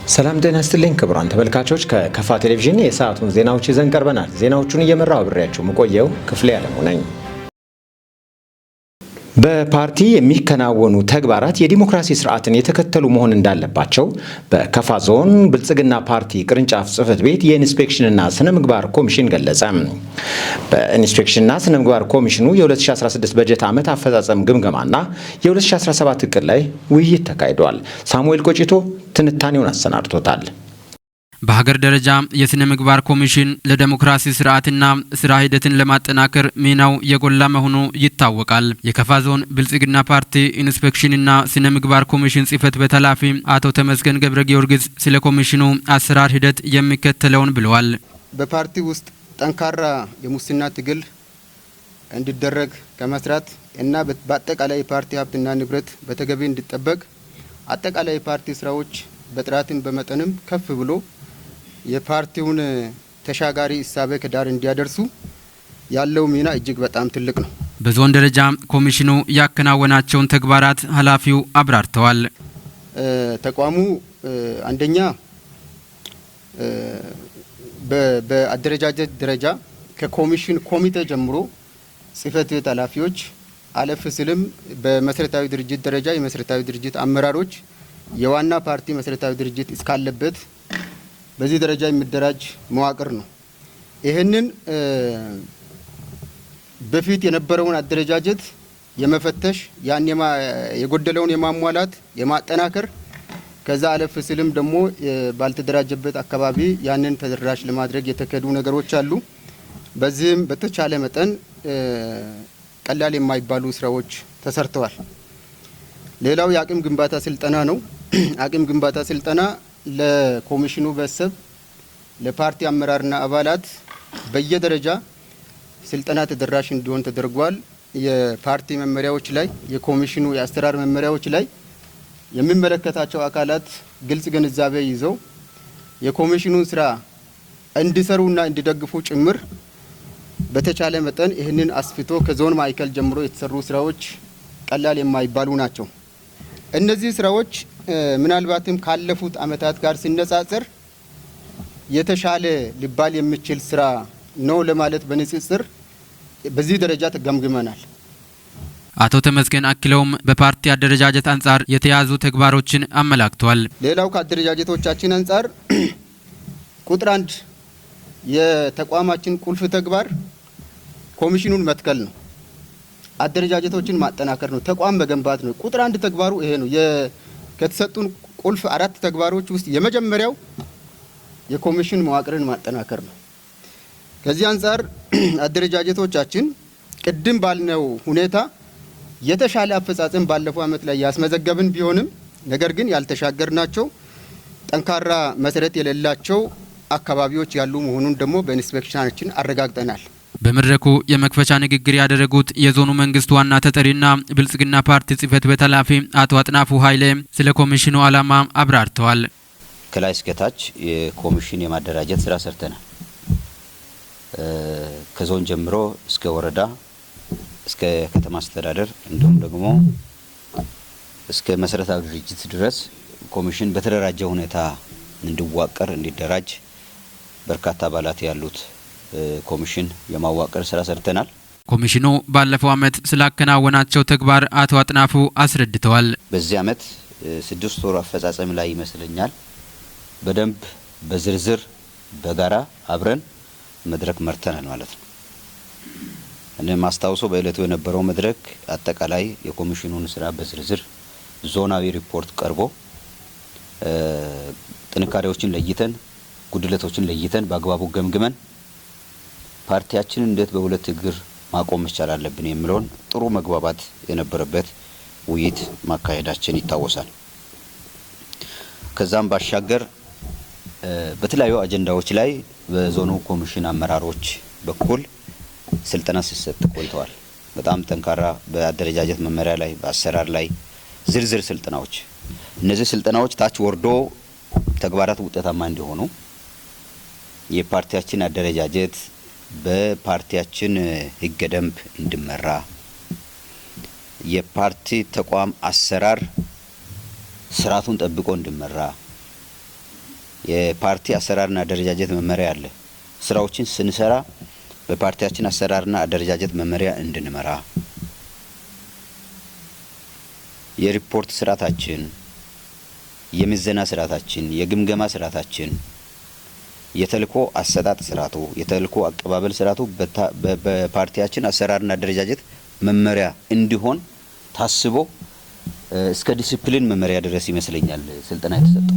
ሰላም ጤና ይስጥልኝ ክቡራን ተመልካቾች፣ ከከፋ ቴሌቪዥን የሰዓቱን ዜናዎች ይዘን ቀርበናል። ዜናዎቹን እየመራው አብሬያችሁ የምቆየው ክፍሌ አለሙ ነኝ። በፓርቲ የሚከናወኑ ተግባራት የዲሞክራሲ ስርዓትን የተከተሉ መሆን እንዳለባቸው በከፋ ዞን ብልጽግና ፓርቲ ቅርንጫፍ ጽሕፈት ቤት የኢንስፔክሽንና ስነ ምግባር ኮሚሽን ገለጸ። በኢንስፔክሽንና ስነ ምግባር ኮሚሽኑ የ2016 በጀት ዓመት አፈጻጸም ግምገማና የ2017 እቅድ ላይ ውይይት ተካሂዷል። ሳሙኤል ቆጭቶ ትንታኔውን አሰናድቶታል። በሀገር ደረጃ የስነ ምግባር ኮሚሽን ለዴሞክራሲ ስርዓትና ስራ ሂደትን ለማጠናከር ሚናው የጎላ መሆኑ ይታወቃል። የከፋ ዞን ብልጽግና ፓርቲ ኢንስፔክሽንና ስነ ምግባር ኮሚሽን ጽሕፈት ቤት ኃላፊ አቶ ተመስገን ገብረ ጊዮርጊስ ስለ ኮሚሽኑ አሰራር ሂደት የሚከተለውን ብለዋል። በፓርቲ ውስጥ ጠንካራ የሙስና ትግል እንዲደረግ ከመስራት እና በአጠቃላይ የፓርቲ ሀብትና ንብረት በተገቢ እንዲጠበቅ፣ አጠቃላይ የፓርቲ ስራዎች በጥራትም በመጠንም ከፍ ብሎ የፓርቲውን ተሻጋሪ እሳቤ ከዳር እንዲያደርሱ ያለው ሚና እጅግ በጣም ትልቅ ነው። በዞን ደረጃ ኮሚሽኑ ያከናወናቸውን ተግባራት ኃላፊው አብራርተዋል። ተቋሙ አንደኛ በአደረጃጀት ደረጃ ከኮሚሽን ኮሚቴ ጀምሮ ጽሕፈት ቤት ኃላፊዎች፣ አለፍ ስልም በመሰረታዊ ድርጅት ደረጃ የመሰረታዊ ድርጅት አመራሮች፣ የዋና ፓርቲ መሰረታዊ ድርጅት እስካለበት በዚህ ደረጃ የሚደራጅ መዋቅር ነው። ይህንን በፊት የነበረውን አደረጃጀት የመፈተሽ፣ ያን የጎደለውን የማሟላት፣ የማጠናከር፣ ከዛ አለፍ ስልም ደግሞ ባልተደራጀበት አካባቢ ያንን ተደራሽ ለማድረግ የተካሄዱ ነገሮች አሉ። በዚህም በተቻለ መጠን ቀላል የማይባሉ ስራዎች ተሰርተዋል። ሌላው የአቅም ግንባታ ስልጠና ነው። አቅም ግንባታ ስልጠና ለኮሚሽኑ ቤተሰብ፣ ለፓርቲ አመራርና አባላት በየደረጃ ስልጠና ተደራሽ እንዲሆን ተደርጓል። የፓርቲ መመሪያዎች ላይ፣ የኮሚሽኑ የአሰራር መመሪያዎች ላይ የሚመለከታቸው አካላት ግልጽ ግንዛቤ ይዘው የኮሚሽኑን ስራ እንዲሰሩና እንዲደግፉ ጭምር በተቻለ መጠን ይህንን አስፍቶ ከዞን ማዕከል ጀምሮ የተሰሩ ስራዎች ቀላል የማይባሉ ናቸው። እነዚህ ስራዎች ምናልባትም ካለፉት አመታት ጋር ሲነጻጸር የተሻለ ሊባል የሚችል ስራ ነው ለማለት በንጽጽር በዚህ ደረጃ ተገምግመናል። አቶ ተመስገን አክለውም በፓርቲ አደረጃጀት አንጻር የተያዙ ተግባሮችን አመላክተዋል። ሌላው ከአደረጃጀቶቻችን አንጻር ቁጥር አንድ የተቋማችን ቁልፍ ተግባር ኮሚሽኑን መትከል ነው። አደረጃጀቶችን ማጠናከር ነው። ተቋም መገንባት ነው። ቁጥር አንድ ተግባሩ ይሄ ነው። ከተሰጡን ቁልፍ አራት ተግባሮች ውስጥ የመጀመሪያው የኮሚሽን መዋቅርን ማጠናከር ነው። ከዚህ አንጻር አደረጃጀቶቻችን ቅድም ባልነው ሁኔታ የተሻለ አፈጻጸም ባለፈው አመት ላይ ያስመዘገብን ቢሆንም፣ ነገር ግን ያልተሻገርናቸው፣ ጠንካራ መሰረት የሌላቸው አካባቢዎች ያሉ መሆኑን ደግሞ በኢንስፔክሽናችን አረጋግጠናል። በመድረኩ የመክፈቻ ንግግር ያደረጉት የዞኑ መንግስት ዋና ተጠሪና ብልጽግና ፓርቲ ጽሕፈት ቤት ኃላፊ አቶ አጥናፉ ኃይሌ ስለ ኮሚሽኑ ዓላማ አብራርተዋል። ከላይ እስከታች የኮሚሽን የማደራጀት ስራ ሰርተናል። ከዞን ጀምሮ እስከ ወረዳ፣ እስከ ከተማ አስተዳደር፣ እንዲሁም ደግሞ እስከ መሰረታዊ ድርጅት ድረስ ኮሚሽን በተደራጀ ሁኔታ እንዲዋቀር፣ እንዲደራጅ በርካታ አባላት ያሉት ኮሚሽን የማዋቀር ስራ ሰርተናል። ኮሚሽኑ ባለፈው አመት ስላከናወናቸው ተግባር አቶ አጥናፉ አስረድተዋል። በዚህ አመት 6 ወር አፈጻጸም ላይ ይመስለኛል በደንብ በዝርዝር በጋራ አብረን መድረክ መርተናል ማለት ነው። እኔ ማስታውሰው በእለቱ የነበረው መድረክ አጠቃላይ የኮሚሽኑን ስራ በዝርዝር ዞናዊ ሪፖርት ቀርቦ፣ ጥንካሬዎችን ለይተን፣ ጉድለቶችን ለይተን፣ በአግባቡ ገምግመን ፓርቲያችንን እንዴት በሁለት እግር ማቆም መቻል አለብን የሚለውን ጥሩ መግባባት የነበረበት ውይይት ማካሄዳችን ይታወሳል። ከዛም ባሻገር በተለያዩ አጀንዳዎች ላይ በዞኑ ኮሚሽን አመራሮች በኩል ስልጠና ሲሰጥ ቆይተዋል። በጣም ጠንካራ በአደረጃጀት መመሪያ ላይ፣ በአሰራር ላይ ዝርዝር ስልጠናዎች። እነዚህ ስልጠናዎች ታች ወርዶ ተግባራት ውጤታማ እንዲሆኑ፣ የፓርቲያችን አደረጃጀት በፓርቲያችን ሕገ ደንብ እንዲመራ፣ የፓርቲ ተቋም አሰራር ስርዓቱን ጠብቆ እንዲመራ፣ የፓርቲ አሰራርና አደረጃጀት መመሪያ አለ። ስራዎችን ስንሰራ በፓርቲያችን አሰራርና አደረጃጀት መመሪያ እንድንመራ፣ የሪፖርት ስርዓታችን፣ የምዘና ስርዓታችን፣ የግምገማ ስርዓታችን፣ የተልእኮ አሰጣጥ ስርዓቱ፣ የተልእኮ አቀባበል ስርዓቱ በፓርቲያችን አሰራርና አደረጃጀት መመሪያ እንዲሆን ታስቦ እስከ ዲሲፕሊን መመሪያ ድረስ ይመስለኛል ስልጠና የተሰጠው።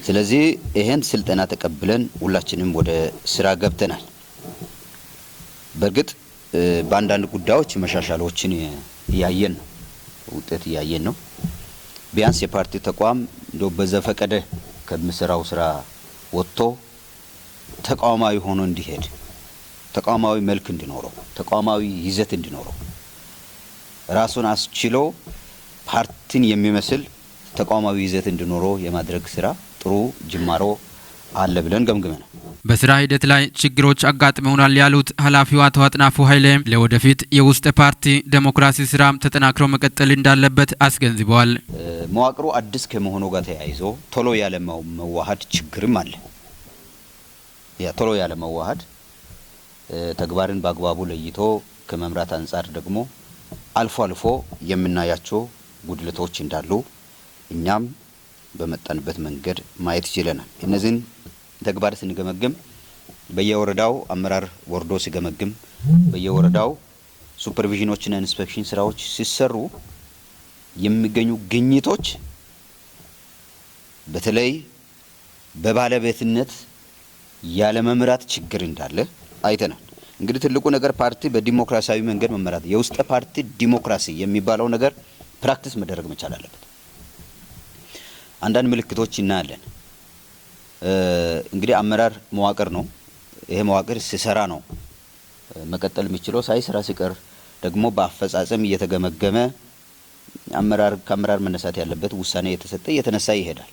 ስለዚህ ይሄን ስልጠና ተቀብለን ሁላችንም ወደ ስራ ገብተናል። በእርግጥ በአንዳንድ ጉዳዮች መሻሻሎችን እያየን ነው፣ ውጤት እያየን ነው። ቢያንስ የፓርቲ ተቋም እንደው በዘፈቀደ ከሚሰራው ስራ ወጥቶ ተቋማዊ ሆኖ እንዲሄድ፣ ተቋማዊ መልክ እንዲኖረው፣ ተቋማዊ ይዘት እንዲኖረው፣ ራሱን አስችሎ ፓርቲን የሚመስል ተቋማዊ ይዘት እንዲኖረው የማድረግ ስራ ጥሩ ጅማሮ አለ ብለን ገምግመናል። በስራ ሂደት ላይ ችግሮች አጋጥመውናል ያሉት ኃላፊው አቶ አጥናፉ ኃይሌ ለወደፊት የውስጥ ፓርቲ ዴሞክራሲ ስራ ተጠናክሮ መቀጠል እንዳለበት አስገንዝበዋል። መዋቅሩ አዲስ ከመሆኑ ጋር ተያይዞ ቶሎ ያለ መዋሃድ ችግርም አለ። ያ ቶሎ ያለ መዋሃድ ተግባርን በአግባቡ ለይቶ ከመምራት አንጻር ደግሞ አልፎ አልፎ የምናያቸው ጉድለቶች እንዳሉ እኛም በመጣንበት መንገድ ማየት ችለናል። እነዚህን ተግባር ስንገመግም በየወረዳው አመራር ወርዶ ሲገመግም፣ በየወረዳው supervision ኦችና inspection ስራዎች ሲሰሩ የሚገኙ ግኝቶች በተለይ በባለቤትነት ያለመምራት ችግር እንዳለ አይተናል። እንግዲህ ትልቁ ነገር ፓርቲ በዲሞክራሲያዊ መንገድ መመራት፣ የውስጠ ፓርቲ ዲሞክራሲ የሚባለው ነገር practice መደረግ መቻል አለበት። አንዳንድ ምልክቶች እናያለን። እንግዲህ አመራር መዋቅር ነው። ይሄ መዋቅር ሲሰራ ነው መቀጠል የሚችለው። ሳይሰራ ሲቀር ደግሞ በአፈጻጸም እየተገመገመ አመራር ከአመራር መነሳት ያለበት ውሳኔ የተሰጠ እየተነሳ ይሄዳል።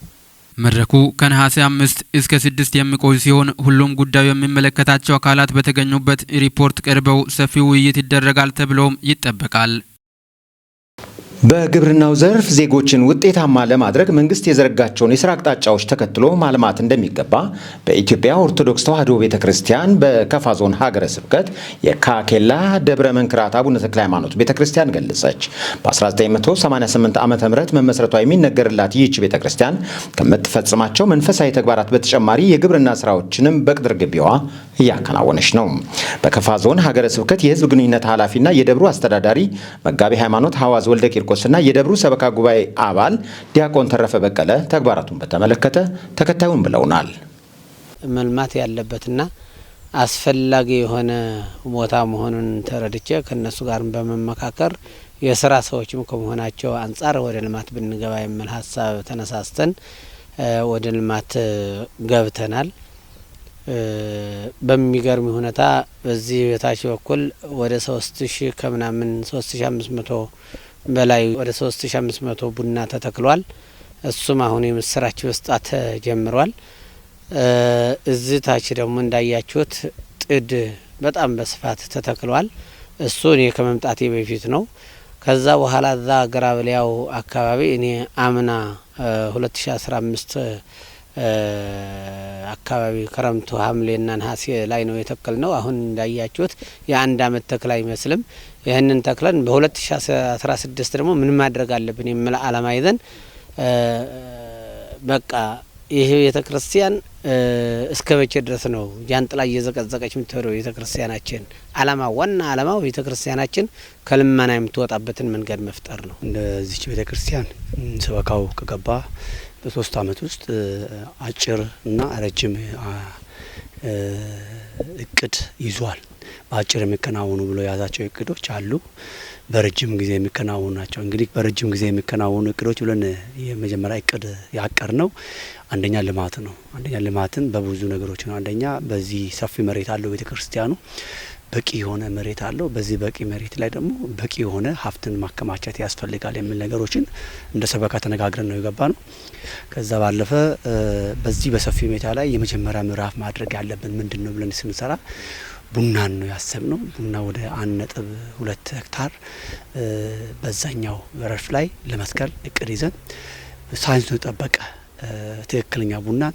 መድረኩ ከነሐሴ 5 እስከ 6 የሚቆይ ሲሆን ሁሉም ጉዳዩ የሚመለከታቸው አካላት በተገኙበት ሪፖርት ቀርበው ሰፊ ውይይት ይደረጋል ተብሎም ይጠበቃል። በግብርናው ዘርፍ ዜጎችን ውጤታማ ለማድረግ መንግስት የዘረጋቸውን የስራ አቅጣጫዎች ተከትሎ ማልማት እንደሚገባ በኢትዮጵያ ኦርቶዶክስ ተዋሕዶ ቤተ ክርስቲያን በከፋ ዞን ሀገረ ስብከት የካኬላ ደብረ መንክራት አቡነ ተክለ ሃይማኖት ቤተ ክርስቲያን ገለጸች። በ1988 ዓ ም መመስረቷ የሚነገርላት ይህች ቤተ ክርስቲያን ከምትፈጽማቸው መንፈሳዊ ተግባራት በተጨማሪ የግብርና ስራዎችንም በቅጥር ግቢዋ እያከናወነች ነው። በከፋ ዞን ሀገረ ስብከት የህዝብ ግንኙነት ኃላፊና የደብሩ አስተዳዳሪ መጋቢ ሃይማኖት ሐዋዝ ወልደ ቂርቆስና የደብሩ ሰበካ ጉባኤ አባል ዲያቆን ተረፈ በቀለ ተግባራቱን በተመለከተ ተከታዩን ብለውናል። መልማት ያለበትና አስፈላጊ የሆነ ቦታ መሆኑን ተረድቼ ከነሱ ጋር በመመካከር የስራ ሰዎችም ከመሆናቸው አንጻር ወደ ልማት ብንገባ የሚል ሀሳብ ተነሳስተን ወደ ልማት ገብተናል። በሚገርም ሁኔታ በዚህ በታች በኩል ወደ 3000 ከምናምን 3500 በላይ ወደ 3500 ቡና ተተክሏል። እሱም አሁን የምስራች መስጣት ጀምሯል። እዚህ ታች ደግሞ እንዳያችሁት ጥድ በጣም በስፋት ተተክሏል። እሱ እኔ ከመምጣቴ በፊት ነው። ከዛ በኋላ እዛ ግራብሊያው አካባቢ እኔ አምና 2015 አካባቢ ክረምቱ ሐምሌና ነሐሴ ላይ ነው የተከል ነው። አሁን እንዳያችሁት የአንድ አመት ተክል አይመስልም። ይህንን ተክለን በ2016 ደግሞ ምን ማድረግ አለብን የሚል አላማ ይዘን በቃ ይህ ቤተ ክርስቲያን እስከ መቼ ድረስ ነው ጃንጥላ እየዘቀዘቀች የምትሄደው? ቤተ ክርስቲያናችን አላማ ዋና አላማው ቤተ ክርስቲያናችን ከልመና የምትወጣበትን መንገድ መፍጠር ነው። እንደዚች ቤተ ክርስቲያን ሰበካው ከገባ በ3 አመት ውስጥ አጭር እና ረጅም እቅድ ይዟል። በአጭር የሚከናወኑ ብሎ የያዛቸው እቅዶች አሉ፣ በረጅም ጊዜ የሚከናወኑ ናቸው። እንግዲህ በረጅም ጊዜ የሚከናወኑ እቅዶች ብለን የመጀመሪያ እቅድ ያቀር ነው አንደኛ ልማት ነው። አንደኛ ልማትን በብዙ ነገሮች ነው። አንደኛ በዚህ ሰፊ መሬት አለው ቤተክርስቲያኑ፣ በቂ የሆነ መሬት አለው። በዚህ በቂ መሬት ላይ ደግሞ በቂ የሆነ ሀብትን ማከማቸት ያስፈልጋል የሚል ነገሮችን እንደ ሰበካ ተነጋግረን ነው የገባ ነው። ከዛ ባለፈ በዚህ በሰፊ ሁኔታ ላይ የመጀመሪያ ምዕራፍ ማድረግ ያለብን ምንድን ነው ብለን ስንሰራ ቡናን ነው ያሰብነው። ቡና ወደ 1.2 ሄክታር በዛኛው ረድፍ ላይ ለመትከል እቅድ ይዘን ሳይንሱን የጠበቀ ትክክለኛ ቡናን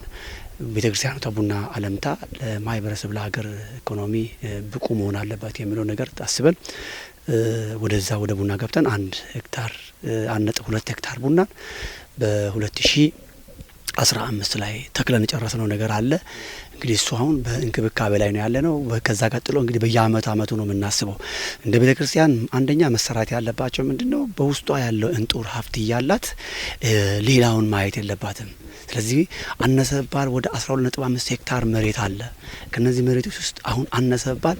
ቤተክርስቲያኗ ቡና አለምታ ለማህበረሰብ፣ ለሀገር ኢኮኖሚ ብቁ መሆን አለባት የሚለው ነገር አስበን ወደዛ ወደ ቡና ገብተን 1 ሄክታር፣ 1.2 ሄክታር ቡናን በ2015 ላይ ተክለን የጨረስነው ነገር አለ። እንግዲህ እሱ አሁን በእንክብካቤ ላይ ነው ያለነው። ከዛ ቀጥሎ እንግዲህ በየአመቱ አመቱ ነው የምናስበው። እንደ ቤተ ክርስቲያን አንደኛ መሰራት ያለባቸው ምንድን ነው? በውስጧ ያለው እንጡር ሀብት እያላት ሌላውን ማየት የለባትም። ስለዚህ አነሰ ቢባል ወደ 12.5 ሄክታር መሬት አለ። ከነዚህ መሬቶች ውስጥ አሁን አነሰ ቢባል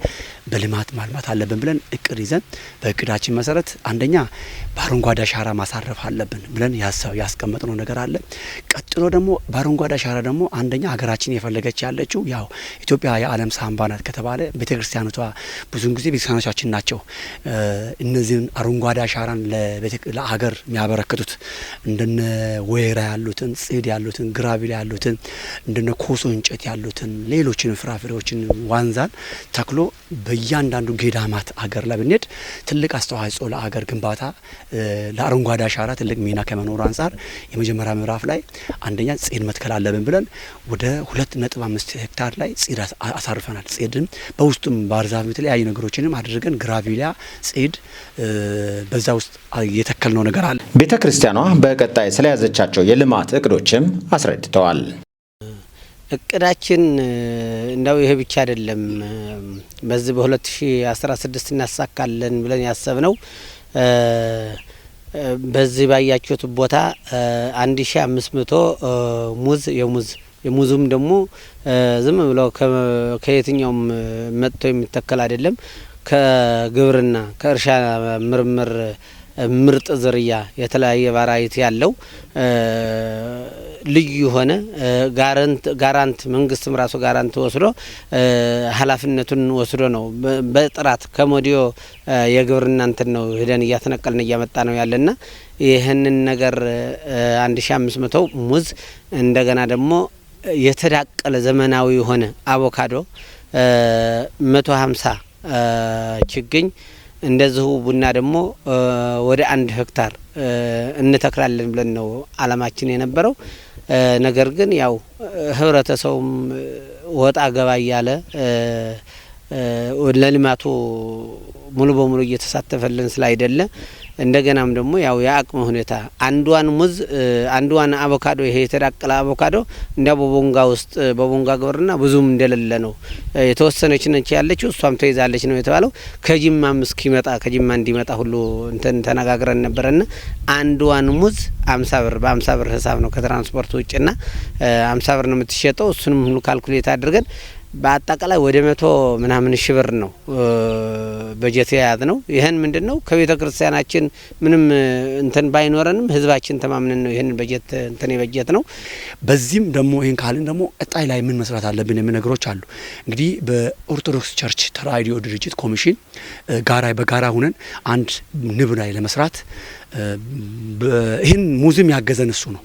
በልማት ማልማት አለብን ብለን እቅድ ይዘን በእቅዳችን መሰረት አንደኛ በአረንጓዴ አሻራ ማሳረፍ አለብን ብለን ያስቀመጥነው ነገር አለ። ቀጥሎ ደግሞ በአረንጓዴ አሻራ ደግሞ አንደኛ ሀገራችን የፈለገች ያለችው ያው ኢትዮጵያ የዓለም ሳንባ ናት ከተባለ ቤተክርስቲያኖቷ ብዙውን ጊዜ ቤተክርስቲያኖቻችን ናቸው እነዚህን አረንጓዴ አሻራን ለሀገር የሚያበረክቱት። እንደነ ወይራ ያሉትን፣ ጽድ ያሉትን፣ ግራቪላ ያሉትን፣ እንደነ ኮሶ እንጨት ያሉትን፣ ሌሎችን ፍራፍሬዎችን፣ ዋንዛን ተክሎ በእያንዳንዱ ገዳማት አገር ላይ ብንሄድ ትልቅ አስተዋጽኦ ለአገር ግንባታ፣ ለአረንጓዴ አሻራ ትልቅ ሚና ከመኖሩ አንጻር የመጀመሪያ ምዕራፍ ላይ አንደኛ ጽድ መትከል አለብን ብለን ወደ 2.5 ሄክታር ላይ ጽድ አሳርፈናል። ጽድም በውስጡም ባህር ዛፍ የተለያዩ ነገሮችንም አድርገን ግራቪሊያ፣ ጽድ በዛ ውስጥ የተከልነው ነገር አለ። ቤተ ክርስቲያኗ በቀጣይ ስለያዘቻቸው የልማት እቅዶችም አስረድተዋል። እቅዳችን እንደው ይሄ ብቻ አይደለም። በዚህ በ2016 እናሳካለን ብለን ያሰብነው በዚህ ባያችሁት ቦታ 1500 ሙዝ፣ የሙዝ የሙዙም ደግሞ ዝም ብሎ ከየትኛውም መጥቶ የሚተከል አይደለም። ከግብርና ከእርሻ ምርምር ምርጥ ዝርያ የተለያየ variety ያለው ልዩ የሆነ guarantee መንግስትም ራሱ guarantee ወስዶ ኃላፊነቱን ወስዶ ነው። በጥራት ከሞዲዮ የግብርና እንትን ነው ሂደን እያስነቀልን እያመጣ ነው ያለና ይህንን ነገር 1500 ሙዝ፣ እንደገና ደግሞ የተዳቀለ ዘመናዊ የሆነ አቮካዶ 150 ችግኝ፣ እንደዚሁ ቡና ደግሞ ወደ 1 ሄክታር እንተክላለን ብለን ነው አላማችን የነበረው። ነገር ግን ያው ህብረተሰቡም ወጣ ገባ እያለ ለልማቱ ሙሉ በሙሉ እየተሳተፈልን ስላይደለ፣ እንደገናም ደግሞ ያው የአቅም ሁኔታ አንዷን ሙዝ፣ አንዷን አቮካዶ፣ ይሄ የተዳቀለ አቮካዶ እንዲያው በቦንጋ ውስጥ በቦንጋ ግብርና ብዙም እንደሌለ ነው። የተወሰነች ነች ያለችው፣ እሷም ተይዛለች ነው የተባለው። ከጅማም እስኪመጣ ከጅማ እንዲመጣ ሁሉ እንትን ተነጋግረን ነበረና አንዷን ሙዝ 50 ብር፣ በ50 ብር ሂሳብ ነው ከትራንስፖርት ውጭና 50 ብር ነው የምትሸጠው። እሱንም ሁሉ calculate አድርገን በአጠቃላይ ወደ መቶ ምናምን ሺ ብር ነው በጀት የያዝነው። ይህን ምንድን ነው ከቤተ ክርስቲያናችን ምንም እንትን ባይኖረንም ህዝባችን ተማምነን ነው ይህንን በጀት እንትን የበጀትነው። በዚህም ደግሞ ይህን ካልን ደግሞ ቀጣይ ላይ ምን መስራት አለብን የሚል ነገሮች አሉ። እንግዲህ በኦርቶዶክስ church ተራድኦ ድርጅት ኮሚሽን ጋራ በጋራ ሁነን አንድ ንብ ላይ ለመስራት ይህን ሙዝም ያገዘን እሱ ነው።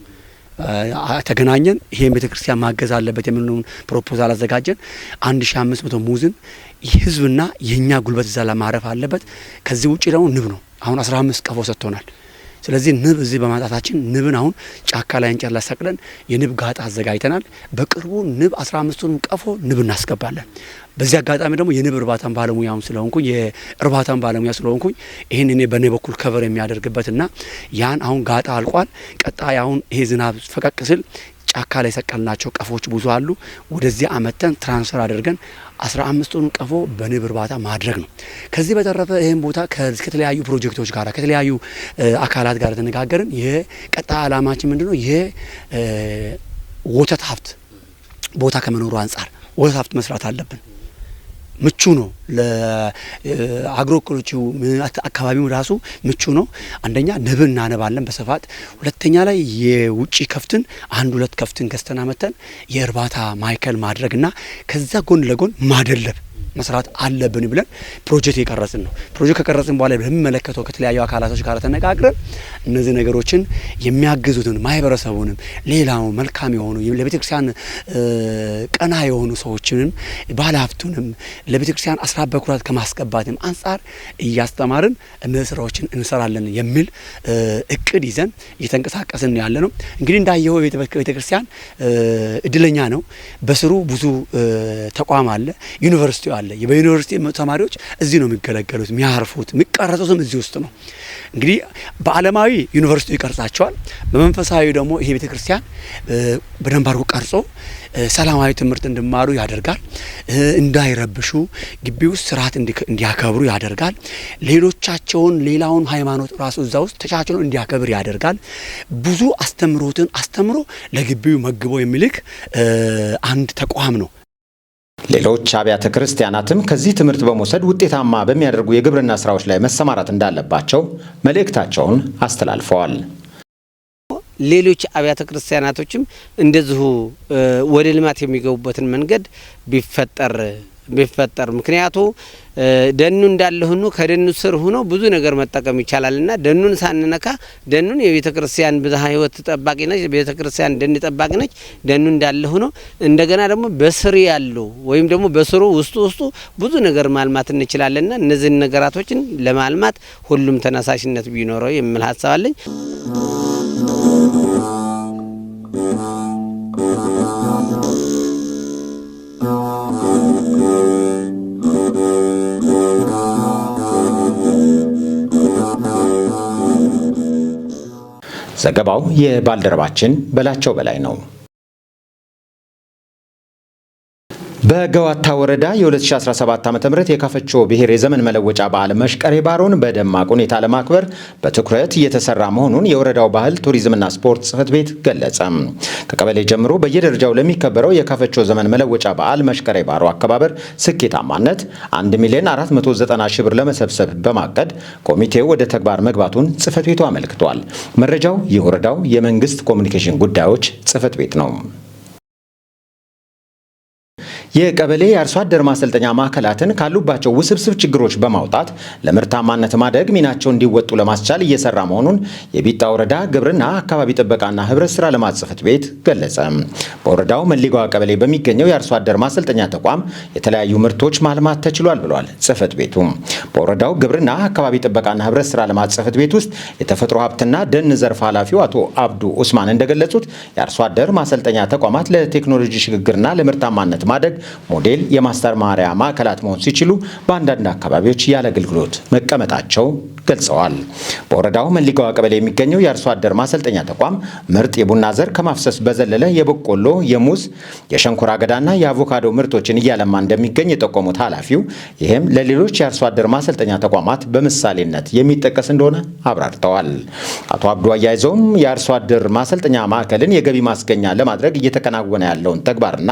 ተገናኘን። ይሄን ቤተ ክርስቲያን ማገዝ አለበት የሚለውን proposal አዘጋጀን። 1500 ሙዝን ህዝብና የእኛ ጉልበት እዛ ላይ ማረፍ አለበት። ከዚህ ውጭ ደግሞ ንብ ነው። አሁን 15 ቀፎ ሰጥቶናል። ስለዚህ ንብ እዚህ በማጣታችን ንብን አሁን ጫካ ላይ እንጨት ላይ ሰቅለን የንብ ጋጣ አዘጋጅተናል። በቅርቡ ንብ 15ቱንም ቀፎ ንብ እናስገባለን። በዚህ አጋጣሚ ደግሞ የንብ እርባታን ባለሙያም ስለሆንኩኝ የእርባታን ባለሙያ ስለሆንኩኝ ይህን እኔ በእኔ በኩል cover የሚያደርግበትና ያን አሁን ጋጣ አልቋል። ቀጣይ አሁን ይሄ ዝናብ ፈቀቅ ስል ጫካ ላይ የሰቀልናቸው ቀፎች ብዙ አሉ። ወደዚህ አምጥተን transfer አድርገን 15ቱን ቀፎ በንብ እርባታ ማድረግ ነው። ከዚህ በተረፈ ይህን ቦታ ከተለያዩ ፕሮጀክቶች ጋር ከተለያዩ አካላት ጋር ተነጋገርን። የቀጣይ አላማችን ምንድነው? የወተት ሀብት ቦታ ከመኖሩ አንጻር ወተት ሀብት መስራት አለብን። ምቹ ነው። ለ agroecology ው አካባቢው ራሱ ምቹ ነው። አንደኛ ንብን እናነባለን በስፋት፣ ሁለተኛ ላይ የውጭ ከብትን አንድ ሁለት ከብትን ገዝተን አምጥተን የእርባታ ማዕከል ማድረግና ከዛ ጎን ለጎን ማደለብ መስራት አለብን ብለን ፕሮጀክት የቀረጽን ነው። ፕሮጀክት ከቀረጽን በኋላ በሚመለከተው ከተለያዩ አካላቶች ጋር ተነጋግረን እነዚህ ነገሮችን የሚያግዙትን ማህበረሰቡንም ሌላው መልካም የሆኑ ለቤተክርስቲያን ቀና የሆኑ ሰዎችንም ባለሀብቱንም ለቤተክርስቲያን አስራት በኩራት ከማስገባትም አንጻር እያስተማርን እነዚህ ስራዎችን እንሰራለን የሚል እቅድ ይዘን እየተንቀሳቀስን ያለ ነው። እንግዲህ እንዳየው ቤተክርስቲያን እድለኛ ነው። በስሩ ብዙ ተቋም አለ፣ ዩኒቨርሲቲ አለ። በዩኒቨርሲቲ ተማሪዎች እዚህ ነው የሚገለገሉት፣ የሚያርፉት፣ የሚቀረጹትም እዚህ ውስጥ ነው። እንግዲህ በዓለማዊ ዩኒቨርሲቲ ይቀርጻቸዋል። በመንፈሳዊ ደግሞ ይሄ ቤተክርስቲያን በደንብ አድርጎ ቀርጾ ሰላማዊ ትምህርት እንዲማሩ ያደርጋል። እንዳይረብሹ ግቢ ውስጥ ስርዓት እንዲያከብሩ ያደርጋል። ሌሎቻቸውን ሌላውን ሃይማኖት ራሱ እዛ ውስጥ ተቻችሎ እንዲያከብር ያደርጋል። ብዙ አስተምሮትን አስተምሮ ለግቢው መግቦ የሚልክ አንድ ተቋም ነው። ሌሎች አብያተ ክርስቲያናትም ከዚህ ትምህርት በመውሰድ ውጤታማ በሚያደርጉ የግብርና ስራዎች ላይ መሰማራት እንዳለባቸው መልእክታቸውን አስተላልፈዋል። ሌሎች አብያተ ክርስቲያናቶችም እንደዚሁ ወደ ልማት የሚገቡበትን መንገድ ቢፈጠር ምክንያቱ ደኑ እንዳለ ሆኖ ከደኑ ስር ሆኖ ብዙ ነገር መጠቀም ይቻላልና ደኑን ሳንነካ ደኑን የቤተክርስቲያን ብዝሃ ሕይወት ጠባቂ ነች፣ ቤተክርስቲያን ደን ጠባቂ ነች። ደኑ እንዳለ ሆኖ እንደገና ደግሞ በስር ያሉ ወይም ደግሞ በስሩ ውስጡ ብዙ ነገር ማልማት እንችላለንና እነዚህን ነገራቶችን ለማልማት ሁሉም ተነሳሽነት ቢኖረው የሚል ሀሳብ አለኝ። ዘገባው የባልደረባችን በላቸው በላይ ነው። በገዋታ ወረዳ የ2017 ዓ.ም የካፈቾ ብሔር የዘመን መለወጫ በዓል መሽቀሬ ባሮን በደማቅ ሁኔታ ለማክበር በትኩረት እየተሰራ መሆኑን የወረዳው ባህል ቱሪዝምና ስፖርት ጽሕፈት ቤት ገለጸ። ከቀበሌ ጀምሮ በየደረጃው ለሚከበረው የካፈቾ ዘመን መለወጫ በዓል መሽቀሬ ባሮ አከባበር ስኬታማነት 1,490,000 ብር ለመሰብሰብ በማቀድ ኮሚቴው ወደ ተግባር መግባቱን ጽሕፈት ቤቱ አመልክቷል። መረጃው የወረዳው የመንግስት ኮሚኒኬሽን ጉዳዮች ጽሕፈት ቤት ነው። የቀበሌ የአርሶ አደር ማሰልጠኛ ማዕከላትን ካሉባቸው ውስብስብ ችግሮች በማውጣት ለምርታማነት ማደግ ሚናቸው እንዲወጡ ለማስቻል እየሰራ መሆኑን የቢጣ ወረዳ ግብርና አካባቢ ጥበቃና ህብረት ስራ ልማት ጽሕፈት ቤት ገለጸ። በወረዳው መሊጋዋ ቀበሌ በሚገኘው የአርሶ አደር ማሰልጠኛ ተቋም የተለያዩ ምርቶች ማልማት ተችሏል ብሏል ጽሕፈት ቤቱ። በወረዳው ግብርና አካባቢ ጥበቃና ህብረት ስራ ልማት ጽሕፈት ቤት ውስጥ የተፈጥሮ ሀብትና ደን ዘርፍ ኃላፊው አቶ አብዱ ኡስማን እንደገለጹት የአርሶ አደር ማሰልጠኛ ተቋማት ለቴክኖሎጂ ሽግግርና ለምርታማነት ማደግ ሞዴል የማስተማሪያ ማዕከላት መሆን ሲችሉ በአንዳንድ አካባቢዎች ያለ አገልግሎት መቀመጣቸው ገልጸዋል። በወረዳው መሊጋዋ ቀበሌ የሚገኘው የአርሶ አደር ማሰልጠኛ ተቋም ምርጥ የቡና ዘር ከማፍሰስ በዘለለ የበቆሎ፣ የሙዝ፣ የሸንኮራ አገዳና የአቮካዶ ምርቶችን እያለማ እንደሚገኝ የጠቆሙት ኃላፊው ይህም ለሌሎች የአርሶ አደር ማሰልጠኛ ተቋማት በምሳሌነት የሚጠቀስ እንደሆነ አብራርተዋል። አቶ አብዱ አያይዘውም የአርሶ አደር ማሰልጠኛ ማዕከልን የገቢ ማስገኛ ለማድረግ እየተከናወነ ያለውን ተግባርና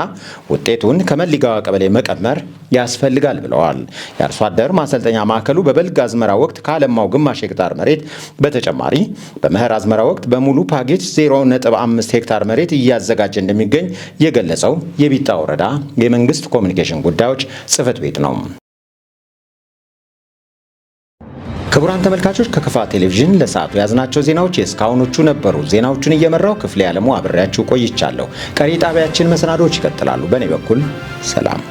ውጤቱን ከመሊጋዋ ቀበሌ መቀመር ያስፈልጋል ብለዋል። የአርሶ አደር ማሰልጠኛ ማዕከሉ በበልግ አዝመራ ወቅት ካለማው ግማሽ ሄክታር መሬት በተጨማሪ በመኸር አዝመራ ወቅት በሙሉ ፓኬጅ 0.5 ሄክታር መሬት እያዘጋጀ እንደሚገኝ የገለጸው የቢጣ ወረዳ የመንግስት ኮሚኒኬሽን ጉዳዮች ጽሕፈት ቤት ነው። ክቡራን ተመልካቾች ከከፋ ቴሌቪዥን ለሰዓቱ ያዝናቸው ዜናዎች የእስካሁኖቹ ነበሩ። ዜናዎቹን እየመራው ክፍሌ ያለሙ አብሬያችሁ ቆይቻለሁ። ቀሪ ጣቢያችን መሰናዶዎች ይቀጥላሉ። በእኔ በኩል ሰላም።